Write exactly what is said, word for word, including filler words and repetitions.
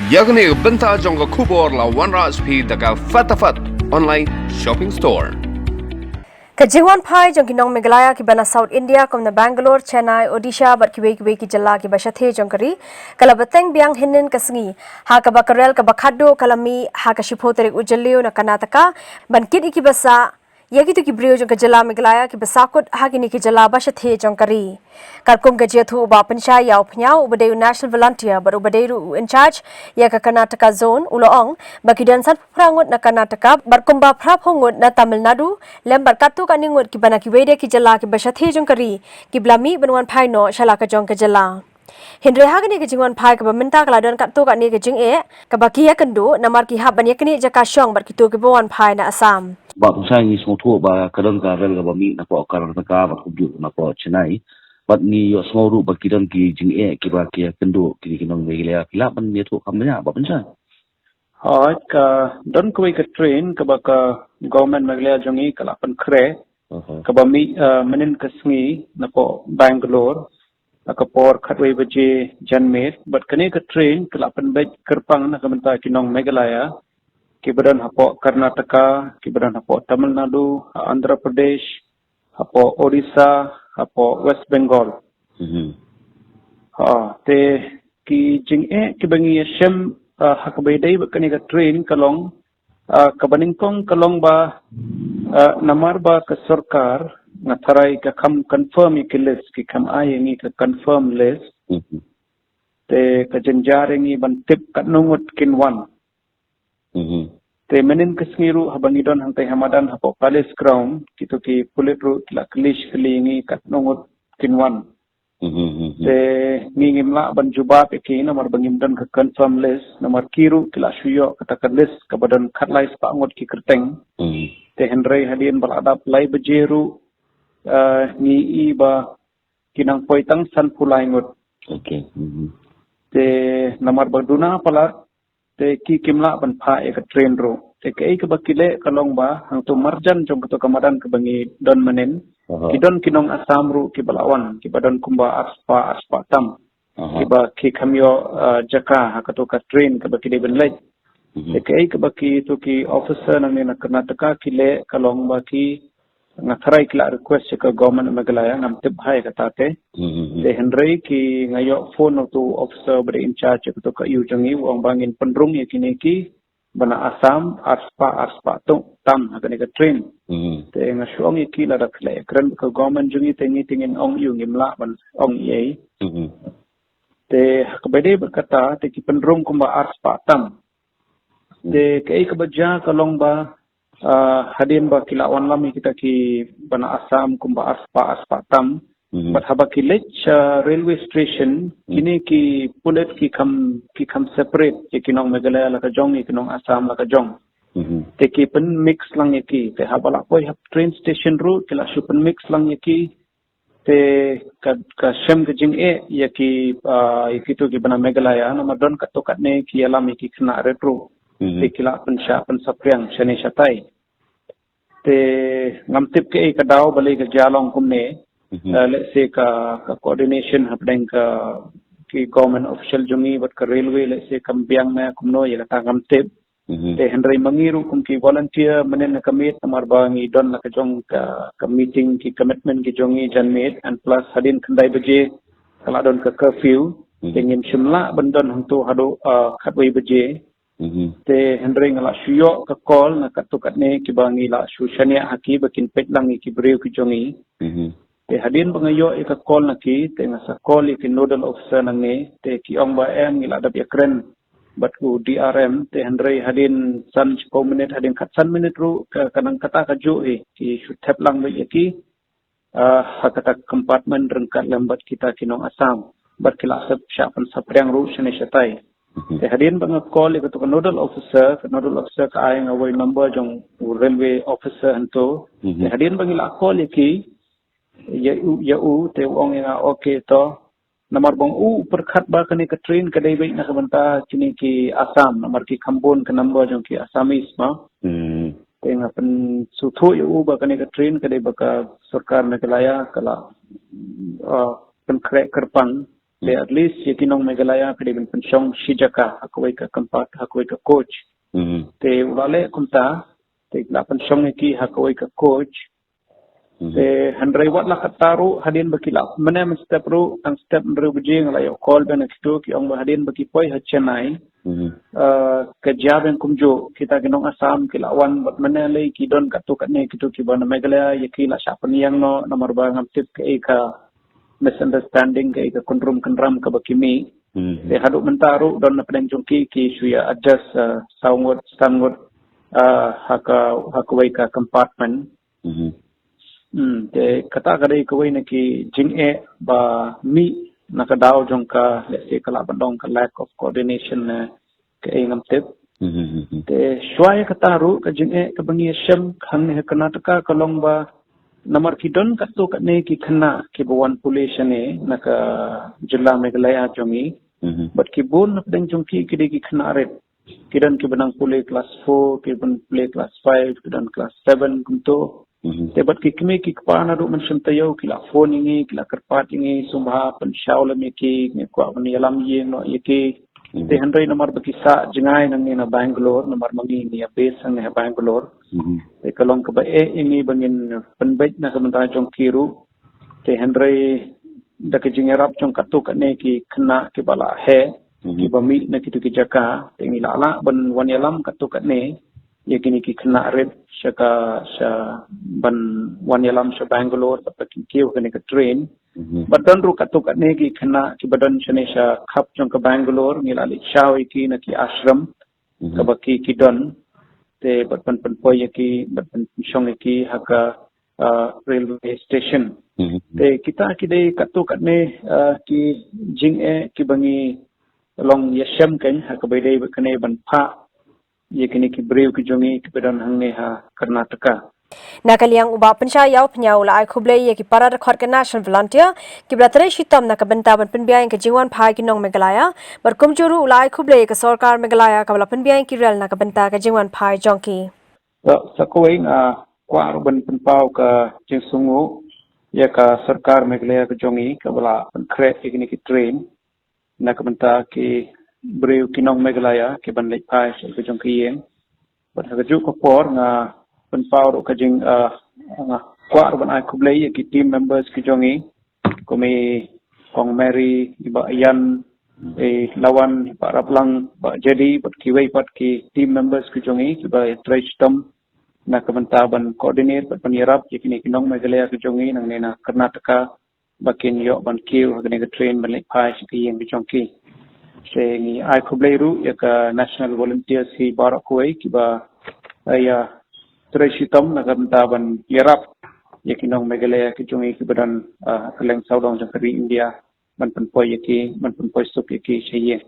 Ïa kane ka bynta jong ka khubor la wanrah sha phi da ka Fatafat Online Shopping Store. Ka jingwan phai jong ki nong Meghalaya kiba na South India kum na Bangalore, Chennai, Odisha bad kiwei kiwei ki jylla kiba shathie jong ka ri ka la bteng biang hynnin ka sngi, ha kaba ka rel kaba khatduh ka la mih ha ka shiphew tarik u Jylliew na Karnataka ban kit ïa kiba sah ïa kito ki briew jong ka jylla Meghalaya kiba sahkut ha kine ki jylla ba shathie jong ka ri. Katkum ka jingïathuh u Bah Pynshai Ïawphniaw uba dei u National Volunteer bad uba dei ruh u in charge ïa ka Karnataka Zone, u la ong ba ki don sanphew phra ngut na Karnataka bad kumba phra phew ngut na Tamil Nadu, lem bad katto katne ngut kiba na kiwei de ki jylla kiba shathie jong ka ri kiba la mih ban wan phai noh sha la ka jong ka jylla. Hynrei ha kane ka jingwan phai kaba mynta ka la don katto katne ka jingeh kaba ki ïakynduh namar ki hap ban ïaknieh jaka shong bad kito kiba wan phai na Assam. Bah Pynshai, ngi sngewthuh ba ka don ka rel kaba mih napoh Karnataka bad kumjuh napoh Chennai. Bad ngi ïohsngew ruh ba ki don ki jingeh kiba ki ïakynduh kine ki nong Meghalaya, phi lah ban ïathuh kham bniah, Bah Pynshai? Hooid, ka don kawei ka train kaba ka government Meghalaya jong ngi ka la pynkhreh, kaba mih, eh, mynnin ka sngi napoh Bangalore ha ka por khatwei baje janmiet, bad kane ka train ka la pynbeit kyrpang na ka bynta ki nong Meghalaya kiba don hapoh Karnataka, kiba don hapoh Tamil Nadu, ha Andhra Pradesh, hapoh Odisha, hapoh West Bengal. Ha, te ki jingeh kiba ngi ïa shem, ah, ha kaba ïadei bad kane ka train ka long, ah, kaba nyngkong ka long ba, ah, namar ba ka sorkar nga tharai ka kham confirm ïa ki list, ki kham ai ïa ngi ka confirm list. Te ka jynjar ïa ngi ban tip katno ngut kin wan. Te mynnin ka sngi ruh haba ngi don hangtai ha madan hapoh Palace Ground, kito ki pulit ruh ki la kylli shi kylli ïa ngi katno ngut kin wan. Te ngi ngim lah ban jubab ïa ki namar ba ngim don ka confirm list, namar ki ruh ki la shu ïoh kata ka list kaba don khatlai spah ngut ki kyrteng. Te hynrei hadien ba la dap lai baje ruh, eh, ngi i ba ki nang poi tang sanphew lai ngut. Te namar ba duna palat, te ki kim lah ban phah ïa ka train ruh. Te kaei kaba ki leh ka long ba hangto marjan jong kato ka madan kaba ngi don mynnin, ki don ki nong Assam ruh kiba la wan, kiba don kumba arspah, arspah tam, kiba ki kham ïoh, ah, jaka ha kato ka train kaba ki dei ban leit. Te kaei kaba kito ki officer nangne na Karnataka ki leh ka long ba ki, nga tharai ki la request ïa ka government Meghalaya, ngam tip bha ïa kata te. Te hynrei ki, nga ïoh phone na uto u officer ba dei in charge ïa kato ka ïew jong ngi, u ong ba ngin pynrung ïa kine ki ba na Assam arspah, arspah tam ha kane ka train. Te nga shu ong ïa ki lada khleh kren ka government jong ngi te ngi te ngin ong ïa u, ngim lah ban ong ei. Te ha kaba dei bad kata te ki pynrung kumba arspah tam. Te kaei kaba jia ka long ba, ah, hadien ba ki la wanlam ïa kita ki ba na Assam kumba arspah, arspah tam. Bad haba ki leit sha railway station, kine ki pulit ki kham, ki kham separate ïa ki nong Meghalaya la ka jong, ïa ki nong Assam la ka jong. Te ki pynmix lang ïa ki. Te haba la poi ha train station ruh ki la shu pynmix lang ïa ki. Te ka, ka shem ka jingeh ïa ki, ah, ïa kito kiba na Meghalaya namar don katto katne ki ïalam ïa ki khynnah rit ruh. Te ki la pynshah pynsaphriang shane shatai. Te ngam tip kaei ka daw balei ka jia long kumne. Eh, let's say ka, ka coordination hapdeng ka, ki government official jong ngi bad ka railway, let's say kam biang ne kumno, ïa kata ngam tip. Te hynrei ma ngi ruh kum ki volunteer mynnin na ka miet namar ba ngi don la ka jong ka, ka meeting, ki commitment ki jong ngi janmiet, and plus hadien khyndai baje ka la don ka curfew. Te ngim shym lah ban don hangto haduh, ah, khatwei baje. Te hynrei nga la shu ïoh ka call na katto katne kiba ngi la shu shaniah ha ki ba kin peit lang ïa ki briew ki jong ngi. Te hadien ba nga ïoh ïa ka call na ki, te nga sa call ïa ki nodal officer nangne, te ki ong ba em ngi la dep ïakren bad u D R M, te hynrei hadien san shiphew minit, hadien khatsan minit ruh ka, ka nang kata kajuh hi, ki shu thep lang beit ïa ki, ah, ha kata compartment ryngkat lem bad kita ki nong Assam, bad ki la sep shah pynsaphriang ruh shane shatai. Te hadien ba nga call ïa kato ka nodal officer, ka nodal officer ka ai nga wei number jong u railway officer hangto. Te hadien ba ngi la call ïa ki, ïa u, ïa u, te u ong ïa nga, okay to. Namar ba u pyrkhat ba kane ka train ka dei beit na ka bynta kine ki Assam, namar ki kham bun ka number jong ki Assamese ma. Te nga pynsngewthuh ïa u ba kane ka train ka dei ba ka sorkar Meghalaya ka la, ah, pynkhreh kyrpang. Te at least ïa ki nong Meghalaya ka dei ban pynshong shi jaka ha kawei ka compartment, ha kawei ka coach. Te u la leh kumta, te la pynshong ïa ki ha kawei ka coach. Te hynrei wat la katta ruh, hadien ba ki la mynne mynstep ruh, tang step hynriew baje nga la ïoh call biang na kito, ki ong ba hadien ba ki poi ha Chennai, eh, ka jia biang kumjuh, kita ki nong Assam ki la wan, bad mynne lei ki don katto katne kito kiba na Meghalaya, ïa ki la shah pynïeng noh, namar ba ngam tip kaei ka misunderstanding, kaei ka kynrum kynram kaba ki mih. Te haduh mynta ruh don na pdeng jong ki, ki shu ïa adjust, eh, saw ngut, san ngut, eh, ha ka, ha kawei ka compartment. Hmm, te kata ka dei kawei na ki jingeh ba mih na ka daw jong ka, let's say, ka lah ban ong ka lack of coordination, eh, kaei ngam tip. Te shuwa ïa kata ruh ka jingeh kaba ngi ïa shem hangne ha Karnataka ka long ba namar ki don katto katne ki khynnah kiba wan pule shane na ka jylla Meghalaya jong ngi. Bad ki bun na pdeng jong ki ki dei ki khynnah rit. Ki don kiba nang pule class four, ki don pule class five, ki don class seven kumto. Te bad ki kmie ki kpa naduh mynshem taïew ki la phone ïa ngi, ki la kyrpad ïa ngi, sngewbha pynshaw lem ïa ki, ngi kwah ban ïalam ïing noh ïa ki. Te hynrei namar ba ki sah jngai nangne na Bangalore, namar ma ngi ngi ïa base hangne ha Bangalore. Te ka long kaba eh ïa ngi ba ngin pynbeit na ka bynta jong ki ruh. Te hynrei da ka jingïarap jong katto katne ki khynnah kiba la heh, kiba mih na kito ki jaka, te ngi la lah ban wan ïalam katto katne ïa kine ki khynnah rit sha ka, sha ban wan ïalam sha Bangalore, bad ba kin kiew kane ka train. Bad don ruh katto katne ki khynnah kiba don shane sha khap jong ka Bangalore, ngi la leit shaw ïa ki na ki ashram kaba ki, ki don. Te bad ban pynpoi ïa ki, bad ban pynshong ïa ki ha ka, ah, railway station. Te kita ki dei katto katne, ah, ki jingeh kiba ngi long ïa shem kein ha kaba ïadei bad kane ban phah ïa kine ki briew ki jong ngi kiba don hangne ha Karnataka. Na ka liang u Bah Pynshai Ïawphniang u la ai khublei ïa ki para dkhot ka National Volunteer kiba la trei shitom na ka bynta ban pynbiang ïa ka jingwan phai ki nong Meghalaya, bad kumjuh ruh u la ai khublei ïa ka sorkar Meghalaya kaba la pynbiang ïa ki rel na ka bynta ka jingwan phai jong ki. Sa kawei nga kwah ruh ban pynpaw ka jingsngewnguh ïa ka sorkar Meghalaya ka jong ngi kaba la pynkhreh ïa kine ki train na ka bynta ki briew ki nong Meghalaya kiban leit phai sha ka jong ki ïing. Bad ha kajuh ka por nga pynpaw ruh ka jing, ah, nga kwah ruh ban ai khublei ïa ki team members ki jong ngi, kum i Kong Mary, i Bah Ian, i Lawan, i Bah Raplang, Bah Jadi, bad kiwei pat ki team members ki jong ngi kiba trei shitom na ka bynta ban coordinate bad ban ïarap ïa kine ki nong Meghalaya ki jong ngi nangne na Karnataka ba kin ïoh ban kiew ha kane ka train ban leit phai sha ki ïing ki jong ki. Te ngi ai khublei ruh ïa ka National Volunteers hi baroh kawei kiba, eh, ïa trei shitom na ka bynta ban ïarap ïa ki nong Meghalaya ki jong ngi kiba don, ah, kylleng sawdong jong ka ri India ban pynpoi ïa ki, ban pynpoi suk ïa ki sha ïing.